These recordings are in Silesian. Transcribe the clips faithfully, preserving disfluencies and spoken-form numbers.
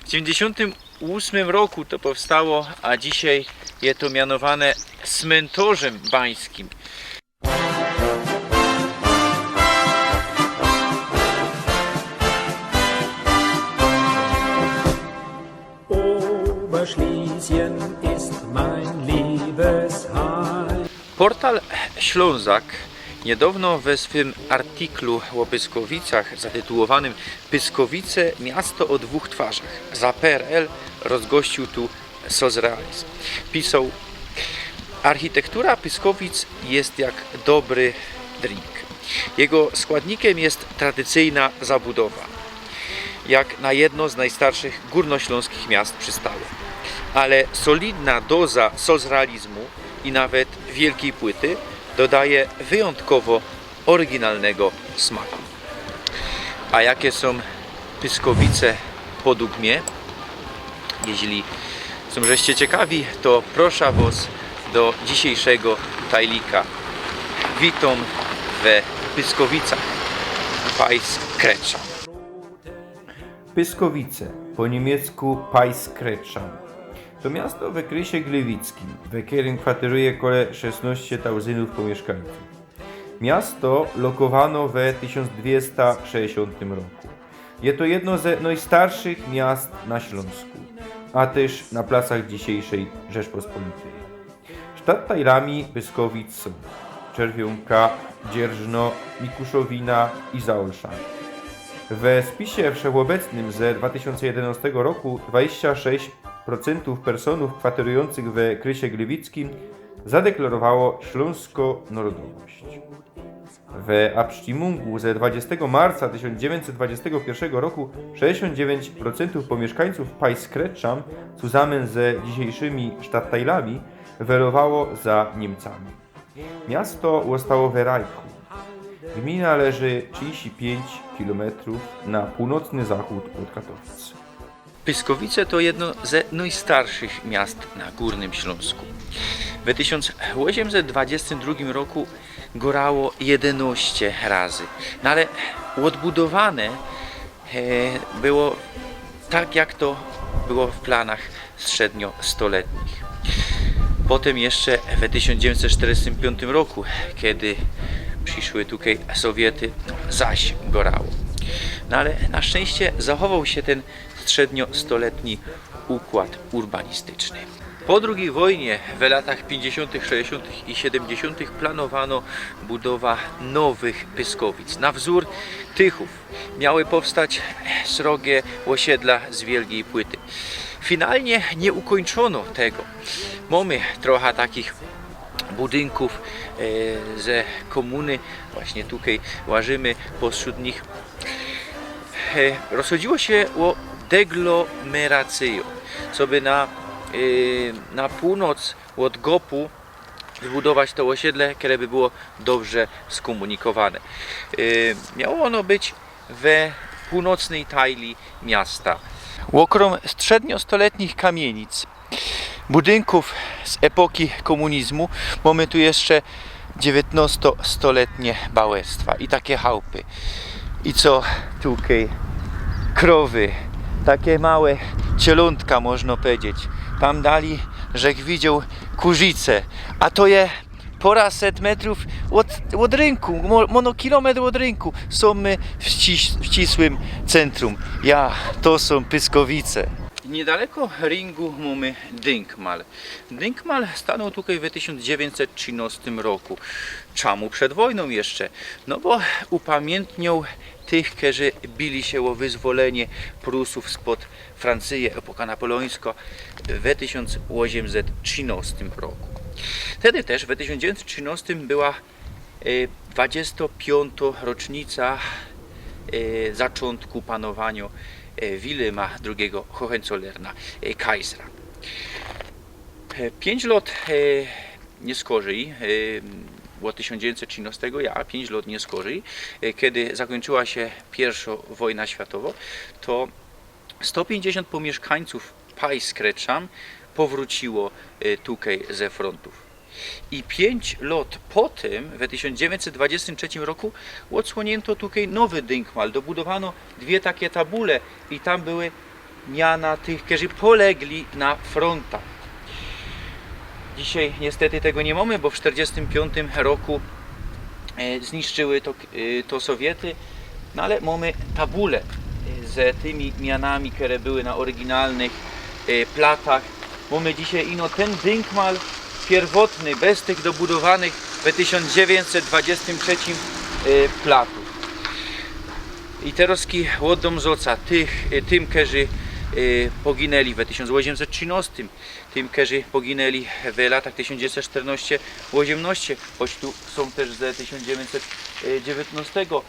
W dziewięćdziesiątym ósmym roku to powstało, a dzisiaj je to mianowane smyntorzym bańskim. Oberschlesien ist mein Liebesheim. Portal Ślązak niedawno we swym artiklu o Pyskowicach zatytułowanym „Pyskowice, miasto o dwóch twarzach” za P R L rozgościł tu socrealizm. Pisał: „Architektura Pyskowic jest jak dobry drink. Jego składnikiem jest tradycyjna zabudowa, jak na jedno z najstarszych górnośląskich miast przystało. Ale solidna doza socrealizmu i nawet wielkiej płyty dodaje wyjątkowo oryginalnego smaku”. A jakie są Pyskowice podług mie? Jeźli są żeście ciekawi, to proszã wŏs do dzisiejszego tajlika. Witōm we Pyskowicach. Peiskretschan. Pyskowice, po niymiecku Peiskretschan, to miasto we krysie gliwickim, we kerym kwateruje kole szesnŏście tauzyndōw pōmiyszkańcōw. Miasto lokowano we tysiōnc dwiesta szesćdziesiōntym roku. Je to jedno ze nojstarszych miast na Ślōnsku, a tyż na placach dzisiejszej Rzeczpospolitej. Sztadtajlami Pyskowic sōm Czerwiōnka, Dzierżno, Mikuszowina i Zaolszany. We spisie wszechobecnym ze dwa tysiōnce jedynŏstego roku dwadzieścia sześć procentōw personōw kwaterujōncych we krysie gliwickim zadeklarowało ślōnskõ narodowość. We abstimmōngu ze dwadzieścia marca tysiōnc dziewiyńćset dwadzieścia piyrszego roku sześćdziesiōnt dziewiyńć procentōw pōmiyszkańcōw Peiskretschan, zusamyn ze dzisiejszymi sztadtajlami, welowało za Niymcami. Miasto ôstało we Rajchu. Gmina leży trzidziści piyńć kilometrōw na pōłnocny zachōd ôd Katowic. Pyskowice to jedno ze nojstarszych miast na Górnym Ślōnsku. We tysiōnc ôziymset dwadziestym drugim roku gorało jedynŏście razy, no ale ôdbudowane, e, było tak, jak to było w planach strzedniostoletnich. Potym jeszcze we tysiōnc dziewiyńćset sztyrdziestym piōntym roku, kej prziszły tukej Sowiety, zaś gorało. No ale na szczynście zachowoł sie tyn strzedniostoletni ukłŏd urbanistyczny. Po drugij wojnie, w latach piyńćdziesiōntych, szesćdziesiōntych i siedymdziesiōntych, planowano budowa nowych Pyskowic na wzōr Tychōw. Miały powstać srogie ôsiedla z wielgij płyty. Finalnie niy ukōńczono tego. Mōmy trocha takich budynkōw, e, ze kōmuny. Właśnie tukej łażymy postrzōd nich. E, rozchodziło sie ô deglomeracyjõ, coby na, e, na pōłnoc ôd Gopu wybudować to ôsiedle, kere by było dobrze skōmunikowane. E, miało ôno być we pōłnocnyj tajli miasta. Ôkrōm strzedniostoletnich kamiynic, budynkōw z epoki kōmunizmu, mōmy tu jeszcze dziewiyntnŏstostoletnie bałerstwa i take chałpy. I co tukej? Krowy. Take małe cielōntka, można pedzieć. Tam dali żech widzioł kurzice. A to je pŏra set metrōw ôd, ôd rynku, mo-, mono kilometr ôd rynku. Sōm my w ścis-, w ścisłym centrum. Ja, to sōm Pyskowice. Niedaleko rynku mōmy Dynkmal. Dynkmal stanōł tukej we tysiōnc dziewiyńćset trzynŏstym roku. Czamu przed wojnōm jeszcze? No bo upamiyntnioł tych, kerzy bili sie ô wyzwolenie Prusōw spod Francyje, epoka napoleōńskŏ, we tysiōnc ôziymset trzynŏstym roku. Tedy tyż we tysiōnc dziewiyńćset trzynŏstym była, e, dwadziestŏ piōntŏ rocznica, e, zaczōntku panowaniŏ, e, Wilhelma drugigo Hohenzollerna, e, Kaisera. E, piyńć lŏt, e, niyskorzij, e, ôd tysiōnc dziewiyńćset trzynŏstego, ja, piyńć lŏt niyskorzij, e, kej zakōńczyła sie piyrszŏ wojna światowŏ, to sto piyńćdziesiōnt pōmiyszkańcōw Peiskretschan powrōciło, e, tukej ze frōntōw. I piyńć lŏt potym, we tysiōnc dziewiyńćset dwadziestym trzecim roku, ôdsłōniynto tukej nowy Dynkmal, dobudowano dwie take tabule i tam były miana tych, kerzy polegli na frontach. Dzisiej niestety tego niy mōmy, bo w sztyrdziestym piōntym roku e, zniszczyły to, e, to Sowiety. No ale mōmy tabule e, z tymi mianami, kere były na ôryginalnych e, platach. Mōmy dzisiej ino tyn dynkmal piyrwotny, bez tych dobudowanych we tysiōnc dziewiyńćset dwadziestym trzecim e, platu. I teroz ki ôddōm zŏca tych, e, tym, kerzy e, poginęli we tysiōnc ôziymset trzynŏstym, tym, kerzy poginęli w latach tysiōnc dziewiyńćset sztyrnŏście ôziymnŏście, choć tu sōm tyż ze tysiōnc dziewiyńćset dziewiyńtnŏstego.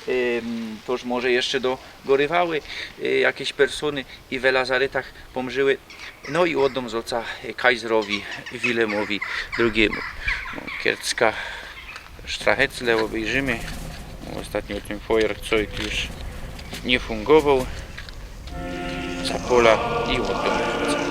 Em, toż może jeszcze do gorywały e, jakeś persōny i we lazarytach pōmrzyły. No i ôddōm zŏca e, kajzrowi Wilhelmowi drugimu. No, kiercka sztrachecle ôbejrzymy. No, ôstatnio tyn fojerk, co już niy fungowoł. Zapola i ôddōm zŏca.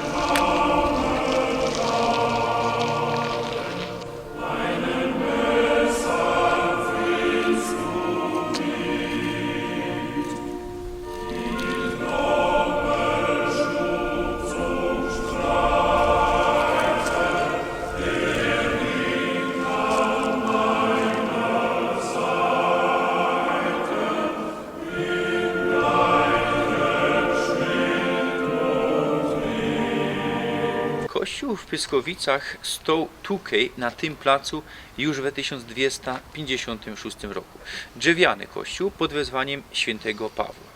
Kościōł w Pyskowicach stoł tukej, na tym placu, już we tysiōnc dwiesta piyńćdziesiōntym szōstym roku. Drzewiany kościōł pod wezwaniem świyntego Pawła.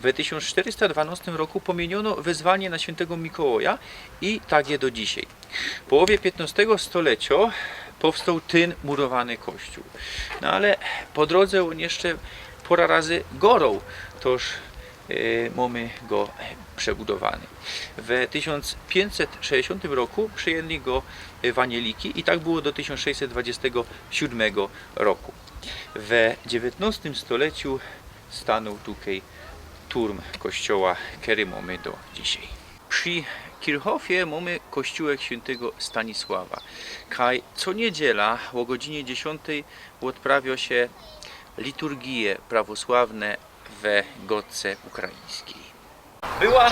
We tysiōnc sztyrysta dwanŏstym roku pomiyniōno wezwanie na świyntego Mikołaja i tak je do dzisiej. W połowie piyntnŏstego stolecio powstoł tyn murowany kościōł. No ale po drodze ôn jeszcze pora razy goroł, toż e, mōmy go przebudowany. We tysiōnc piyńćset szesćdziesiōntym roku przejęli go e, wanieliki i tak było do tysiōnc sześćset dwadziestego siódmego roku. We dziewiętnostym stoleciu stanōł tukej turm kościoła, kery mōmy do dzisiej. Przi Kirchhofie mōmy kościołek świyntego Stanisława. Kaj co niydziela ô godzinie dziesiōntej ôdprawiŏ sie liturgie prawosławne we godce ukraińskij. Była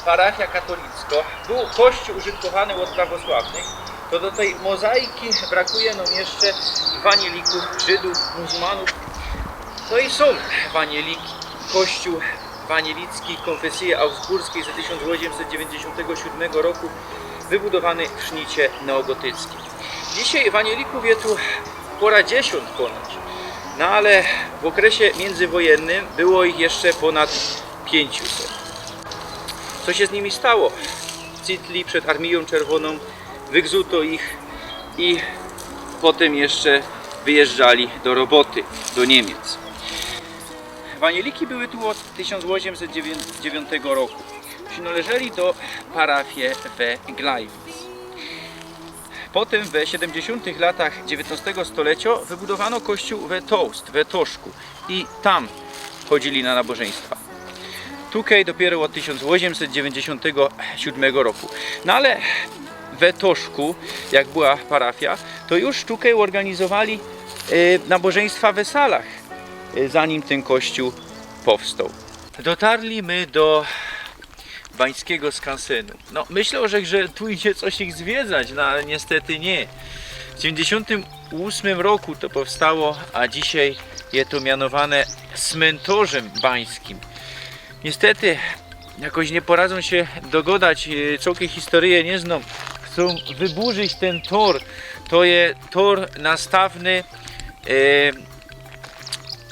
parafia katolickŏ, bōł kościōł użytkowany ôd prawosławnych, to do tyj mozaiki brakuje nōm jeszcze wanielików, Żydōw, muzułmanōw. To i sōm wanieliki. Kościōł wanielicki kōnfesyje augsburskij ze tysiōnc ôziymset dziewiyńćdziesiōntego siódmego roku, wybudowany w sznicie neogotyckim. Dzisiej wanielików je tu pora dziesiōnt ponŏć, no ale w ôkresie miyndzywojennym było ich jeszcze pōnad piyńciuset. Co sie z nimi stało? Cytli przed Armijōm Czerwōnōm, wygzuto ich i potym jeszcze wyjeżdżali do roboty do Niymiec. Wanieliki były tu ôd tysiōnc ôziymset dziewiyńćdziesiōntego roku. Przinŏleżeli do parafie we Glajwic. Potym we siedymdziesiōntych latach dziewiyńtnostego stoleciŏ wybudowano kościōł we Tołst, we Toszku, i tam chodzili na nabożyństwa. Tukej dopiyro ôd tysiōnc ôziymset dziewiyńćdziesiōntego siódmego roku. No ale we Toszku, jak była parafia, to już tukej ôrganizowali e, nabożyństwa we salach, e, zanim tyn kościōł powstoł. Dotarli my do bańskigo skansenu. No, myślōm, że, że tu idzie coś ich zwiedzać, no ale niestety niy. W dziewiyńćdziesiōntym ôsmym roku to powstało, a dzisiej je to mianowane smyntorzym bańskim. Niestety, jakoś niy poradzōm sie dogodać, e, cołkij historyje niy znōm. Chcōm wyburzyć tyn tor. To je tor nastawny, e,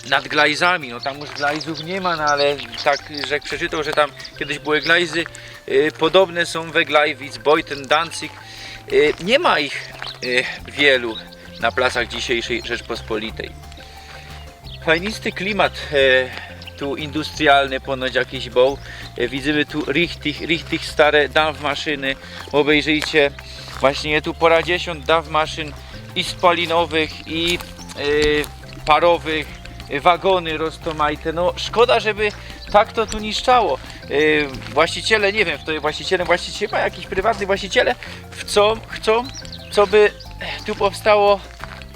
nad Glajzami. No tam już Glajzōw niy ma, no ale tak żech przeczytoł, że tam kejś były Glajzy. E, podobne sōm we Glajwic, Bojtyn, Dancyg. E, niy ma ich e, wielu na placach dzisiejszyj Rzeczpospolitej. Fajnisty klimat e, tu industrialny ponoć jakiś bōł. E, widzymy tu richtig, richtig stare dampmaszyny. Ôbejrzyjcie, właśnie je tu pora dziesiōnt dampmaszyn i spalinowych, i e, parowych, e, wagōny roztōmajte. No szkoda, żeby tak to tu niszczało. E, właściciele, niy wiym, fto je właścicielym, właściciel ma jakiś prywatny właściciele, chcōm, chcōm, coby tu powstało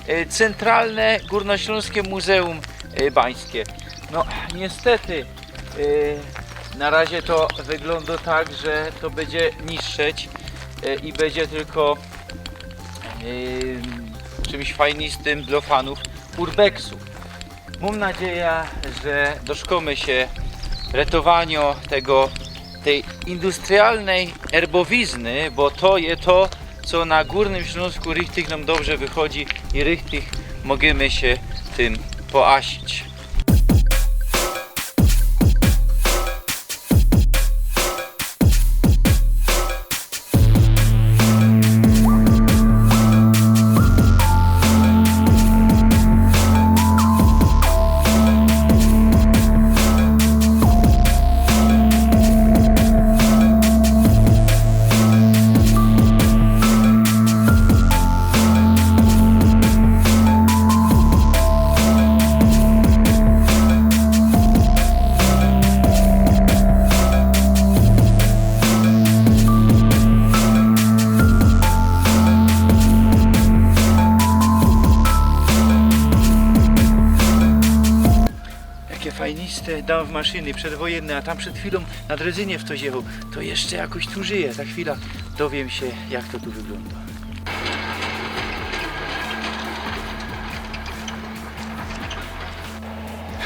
e, Centralne Gōrnoślōnskie Muzeum e, Bańskie. No niestety e, Na razie to wyglōndo tak, że to bydzie niszczeć, e, i bydzie tylko, e, czymś fajnistym dlŏ fanōw urbexu. Mōm nadzieja, że doszkōmy sie retowaniŏ tego, tyj industrialnyj erbowizny, bo to je to, co na Gōrnym Ślōnsku richtig nōm dobrze wychodzi i richtig możymy sie tym poasić. Jakie fajniste dampfmaszyny przedwojenne, a tam przed chwilą na drezynie ftoś jechoł. To jeszcze jakoś tu żyje. Za chwilę dowiem się, jak to tu wygląda.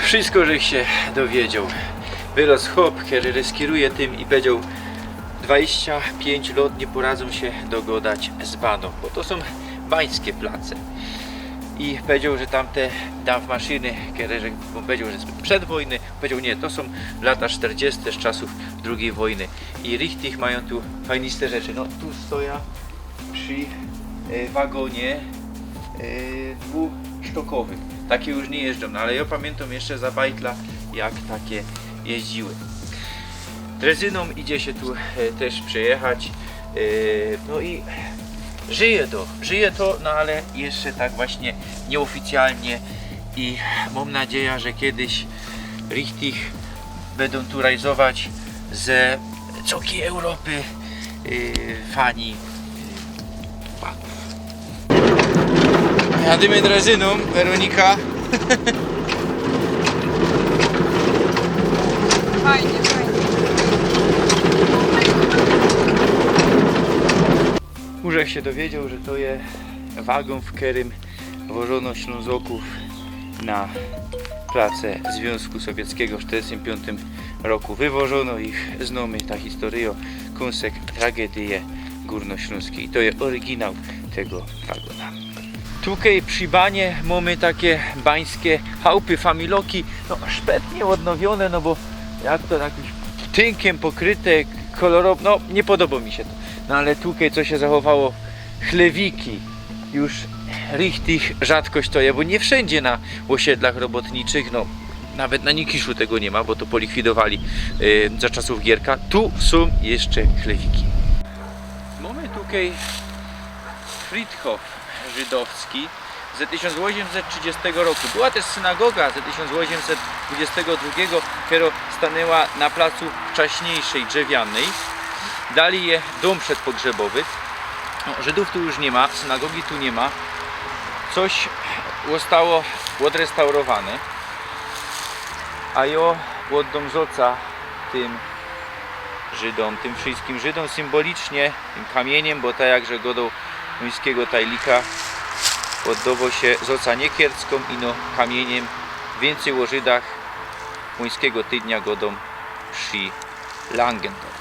Wszystko żech sie dowiedzioł. Wyrŏs chop, kery reskiruje tym i powiedzioł: dwadzieścia pięć lot niy poradzōm sie dogodać z banōm, bo to sōm bańskie place. I powiedzioł, że tamte dampfmaszyny, kere, że, bo powiedzioł, że z przedwojny, powiedzioł: „Nie, to sōm lata sztyrdzieste, z czasōw drugij wojny”. I richtig majōm tu fajniste rzeczy. No, tu stoja przi, e, wagonie, e, dwusztokowym. Takie już nie jeżdżą, no ale jŏ pamiętōm jeszcze za bajtla, jak takie jeździły. Drezynōm idzie sie tu, e, też przejechać. E, no i żyje to, żyje to, no ale jeszcze tak właśnie nieoficjalnie i mōm nadzieja, że kiedyś richtig bydōm tu rajzować ze coki Europy, y, fani, y, panów. Jadymy drezynōm, Weronika. Fajnie, fajnie. Już żech sie dowiedzioł, że to je wagon, w kerym wożono Ślōnzokōw na place Zwiōnzku Sowieckigo w sztyrdziestym piōntym roku. Wywożono ich, znōmy ta historyjŏ, kōnsek tragedyje gōrnoślōnskij. I to je ôryginał tego wagōna. Tukej przi banie mōmy takie bańskie chałpy, familoki, no, szpetnie ôdnowiōne, no bo jak to jakimś tynkym pokryte, kolorowo, no, niy podobŏ mi sie to. No ale tukej, co sie zachowało, chlewiki. Już richtig rzadkość to je, bo niy wszyndzie na ôsiedlach robotniczych, no, nawet na Nikiszu tego niy ma, bo to polikwidowali, y, za czasōw Gierka. Tu sōm jeszcze chlewiki. Mōmy tukej Friedhof żydowski ze tysiōnc ôziymset trzidziestego roku. Była też synagoga ze tysiōnc ôziymset dwudziestego drugiego, kerŏ stanōła na placu wczaśniyjszyj, drzewianyj. Dalij je dōm przedpogrzebowy. No, Żydōw tu już niy ma, synagogi tu niy ma. Coś ôstało ôdrestaurowane. A jŏ ôddōm zŏca tym Żydōm, tym wszyjskim Żydōm symbolicznie, tym kamiyniym, bo tak jak żech godoł mōńskigo tajlika, ôddowo sie zŏca niy kiertkōm, ino kamiyniym. Wiyncyj ô Żydach mōńskigo tydnia godōm przi Langendorf.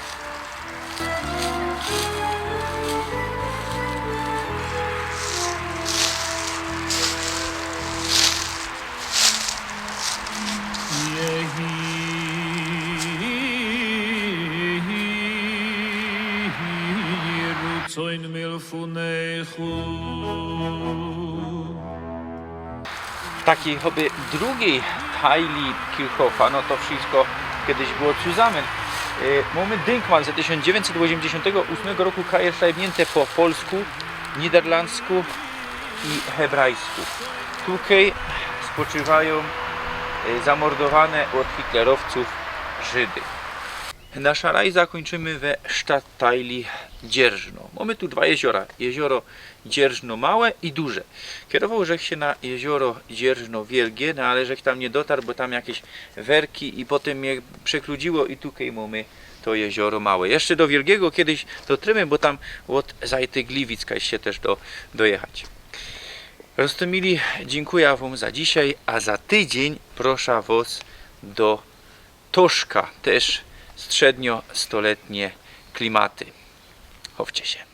W takij choby drugij tajli Kirchhoffa, no to wszyjsko kejś było zusammen. E, mōmy dynkmal ze tysiōnc dziewiyńćset ôziymdziesiōntego ôsmego roku, kajerszajbniynte po polsku, niderlandzku i hebrajsku. Tukej spoczywajōm, e, zamordowane ôd hitlerowcōw Żydy. Na szalaj zakōńczymy we sztattajli Dzierżno. Mōmy tu dwa jeziora. Jezioro Dzierżno małe i duże. Kierowoł żech sie na jezioro Dzierżno wielgie, no ale żech tam niy dotarł, bo tam jakeś werki i potym mie przekludziło i tukej mōmy to jezioro małe. Jeszcze do wielgigo kejś dotrymy, bo tam ôd Zajty Gliwic kajś sie tyż do, dojechać. Roztōmili, dziynkuja wōm za dzisiej, a za tydziyń prosza wŏs do Toszka, tyż strzedniostoletnie klimaty. Chowcie sie.